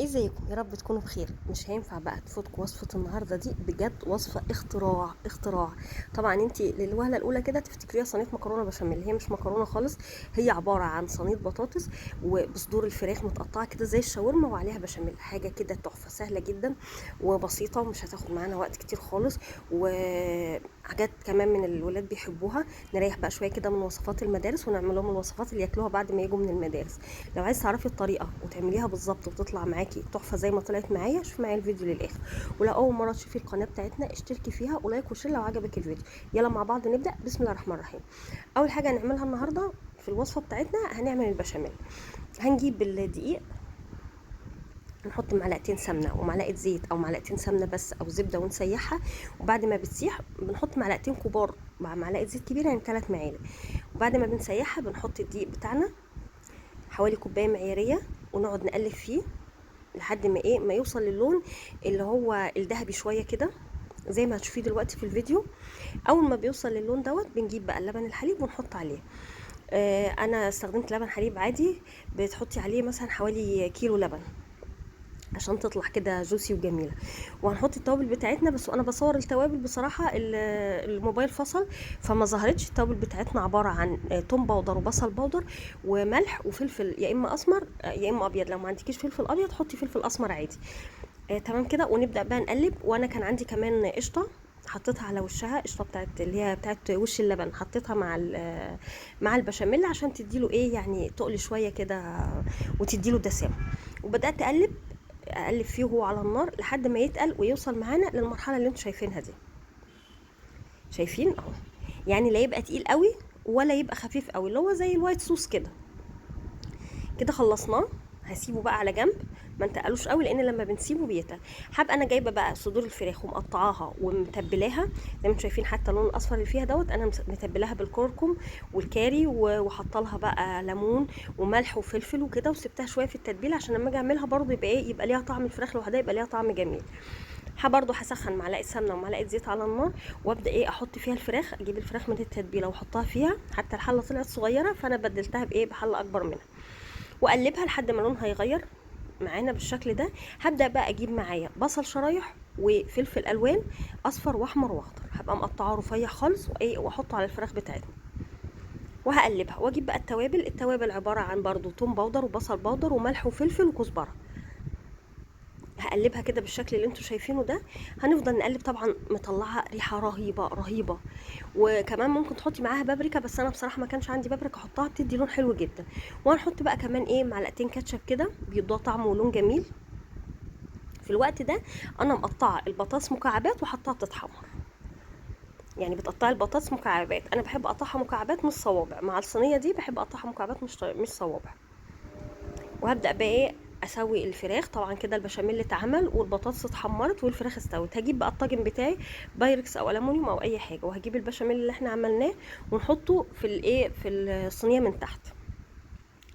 ازيكم؟ يا رب تكونوا بخير. مش هينفع بقى تفوتكم وصفة النهاردة دي، بجد وصفة اختراع اختراع. طبعا انتي للوهلة الاولى كده تفتكريها صينية مكرونة بشاميل، هي مش مكرونة خالص، هي عبارة عن صينية بطاطس وبصدور الفراخ متقطعة كده زي الشاورما وعليها بشاميل، حاجة كده تحفة، سهلة جدا وبسيطة ومش هتاخد معانا وقت كتير خالص، وحاجات كمان من الولاد بيحبوها. نريح بقى شوية كده من وصفات المدارس ونعمل لهم الوصفات اللي ياكلوها بعد ما يجوا من المدارس. لو عايز تعرفي الطريقة وتعمليها بالظبط وتطلع معاكي تحفة زي ما طلعت معايا، شوفي معايا الفيديو للاخر. ولو اول مرة تشوفي القناة بتاعتنا اشتركي فيها و like و share لو عجبك الفيديو. يلا مع بعض نبدا. بسم الله الرحمن الرحيم. اول حاجة هنعملها النهارده في الوصفة بتاعتنا هنعمل البشاميل. هنجيب الدقيق، نحط معلقتين سمنه ومعلقة زيت او معلقتين سمنه بس او زبدة ونسيحها، وبعد ما بتسيح بنحط معلقتين كبار مع معلقه زيت كبيرة، يعني 3 معالق. وبعد ما بنسيحها بنحط الدقيق بتاعنا حوالي كوباية معياريه، ونقعد نقلب فيه لحد ما ما يوصل للون اللي هو الذهبي شوية كده زي ما هتشوفيه دلوقتي في الفيديو. اول ما بيوصل للون دوت بنجيب بقى اللبن الحليب ونحط عليه. انا استخدمت لبن حليب عادي، بتحطي عليه مثلا حوالي كيلو لبن عشان تطلع كده جوسي وجميلة. وهنحط التوابل بتاعتنا، بس وانا بصور التوابل بصراحة الموبايل فصل فما ظهرتش. التوابل بتاعتنا عبارة عن توم powder وبصل powder وملح وفلفل، يا اما اسمر يا اما ابيض. لو ما عندكيش فلفل ابيض حطي فلفل اسمر عادي. تمام كده. ونبدا بقى نقلب. وانا كان عندي كمان قشطه حطيتها على وشها، قشطه بتاعت اللي هي بتاعت وش اللبن، حطيتها مع البشاميل عشان تديله يعني تقل شوية كده وتديله دسامه. وبدات اقلب فيه وهو على النار لحد ما يتقل ويوصل معانا للمرحلة اللي انتوا شايفينها دي. شايفين اهو، يعني لا يبقى تقيل قوي ولا يبقى خفيف قوي، اللي هو زي ال white sauce كده. كده خلصناه، هسيبه بقى على جنب، ما نتقلوش قوي لان لما بنسيبه بيتقل. هبقى انا جايبه بقى صدور الفراخ ومقطعاها ومتبلاها زي ما انتم شايفين، حتى اللون الاصفر اللي فيها دوت انا متبلاها بالكركم والكاري وحاطه لها بقى ليمون وملح وفلفل وكده، وسبتها شوية في التتبيله عشان لما اجي اعملها برضو يبقى يبقى ليها طعم الفراخ لوحدها، يبقى ليها طعم جميل. برضو هسخن معلقه سمنه ومعلقة زيت على النار، وابدا احط فيها الفراخ. اجيب الفراخ من التتبيله واحطها فيها، حتى الحلة طلعت صغيرة فانا بدلتها بحله اكبر منها، واقلبها لحد ما لونها يغير معانا بالشكل ده. هبدا بقى اجيب معايا بصل شرايح وفلفل الوان اصفر واحمر واخضر، هبقى مقطعاه رفيع خالص واحطه على الفراخ بتاعتنا وهقلبها. واجيب بقى التوابل. التوابل عبارة عن برضو توم powder وبصل powder وملح وفلفل وكزبره. هقلبها كده بالشكل اللي انتوا شايفينه ده. هنفضل نقلب، طبعا مطلعه ريحه رهيبة رهيبة. وكمان ممكن تحطي معاها بابريكا، بس انا بصراحة ما كانش عندي بابريكا احطها، بتدي لون حلو جدا. وهنحط بقى كمان معلقتين كاتشب كده بيدوها طعم ولون جميل. في الوقت ده انا مقطعه البطاطس مكعبات وحطها بتتحمر، يعني بتقطعي البطاطس مكعبات. انا بحب اقطعها مكعبات مش صوابع، مع الصينية دي بحب اقطعها مكعبات مش صوابع. وهبدا بقى اسوي الفراخ. طبعا كده البشاميل اتعمل والبطاطس اتحمرت والفراخ استوت. هجيب بقى الطاجن بتاعي بايركس او الومنيوم او اي حاجة، وهجيب البشاميل اللي احنا عملناه ونحطه في الصينية من تحت.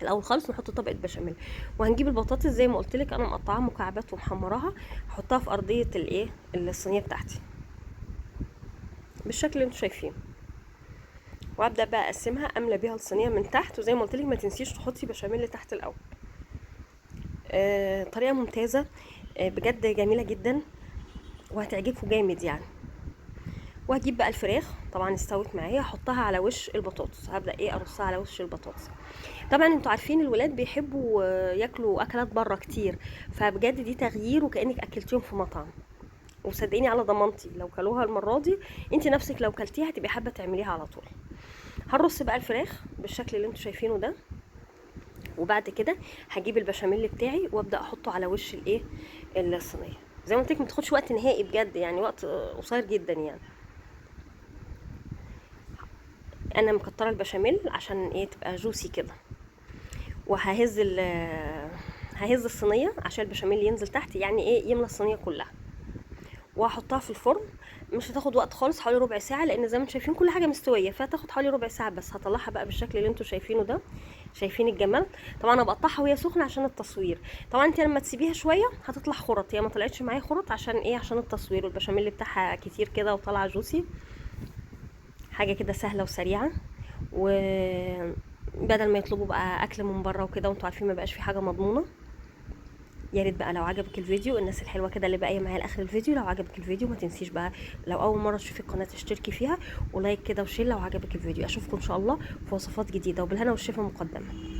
الاول خالص نحط طبقه بشاميل، وهنجيب البطاطس زي ما قلت لك انا مقطعاها مكعبات ومحمراها، هحطها في ارضية الصينية بتاعتي بالشكل اللي انتوا شايفينه. وابدا بقى اقسمها، املى بيها الصينية من تحت. وزي ما قلت لك ما تنسيش تحطي بشاميل تحت الاول. طريقه ممتازة، بجد جميلة جدا وهتعجبكم جامد يعني. وهجيب بقى الفراخ، طبعا استوت معايا، هحطها على وش البطاطس. هبدا ارصها على وش البطاطس. طبعا انتوا عارفين الولاد بيحبوا ياكلوا اكلات بره كتير، فبجد دي تغيير وكانك اكلتيهم في مطعم. وصدقيني على ضمانتي لو كلوها المرة دي انت نفسك لو كلتيها هتبقي حابة تعمليها على طول. هنرص بقى الفراخ بالشكل اللي انتوا شايفينه ده، وبعد كده هجيب البشاميل بتاعي وابدا احطه على وش الصينية. زي ما قلت لك ما تاخدش وقت نهائي بجد، يعني وقت قصير جدا. يعني انا مكتره البشاميل عشان تبقى جوسي كده. وههز ههز الصينية عشان البشاميل ينزل تحت، يعني يملى الصينية كلها. وهحطها في الفرن، مش هتاخد وقت خالص، حوالي ربع ساعة، لان زي ما انتم شايفين كل حاجة مستوية، فهتاخد حوالي ربع ساعة بس. هطلعها بقى بالشكل اللي انتم شايفينه ده، شايفين الجمال. طبعا انا بقطعها وهي سخنة عشان التصوير. طبعا انت لما تسيبيها شوية هتطلع خرط، هي ما طلعتش معايا خرط عشان عشان التصوير، والبشاميل بتاعها كتير كده وطالعه جوسي. حاجة كده سهلة وسريعة، وبدل ما يطلبوا بقى اكل من بره وكده، وانتوا عارفين ما بقاش في حاجة مضمونه. يا ريت بقى لو عجبك الفيديو، الناس الحلوة كده اللي باقية معايا لاخر الفيديو، لو عجبك الفيديو ما تنسيش بقى لو اول مرة تشوفي القناة تشتركي فيها، و like كده و share لو عجبك الفيديو. اشوفكم ان شاء الله في وصفات جديدة، وبالهنا والشفا مقدما.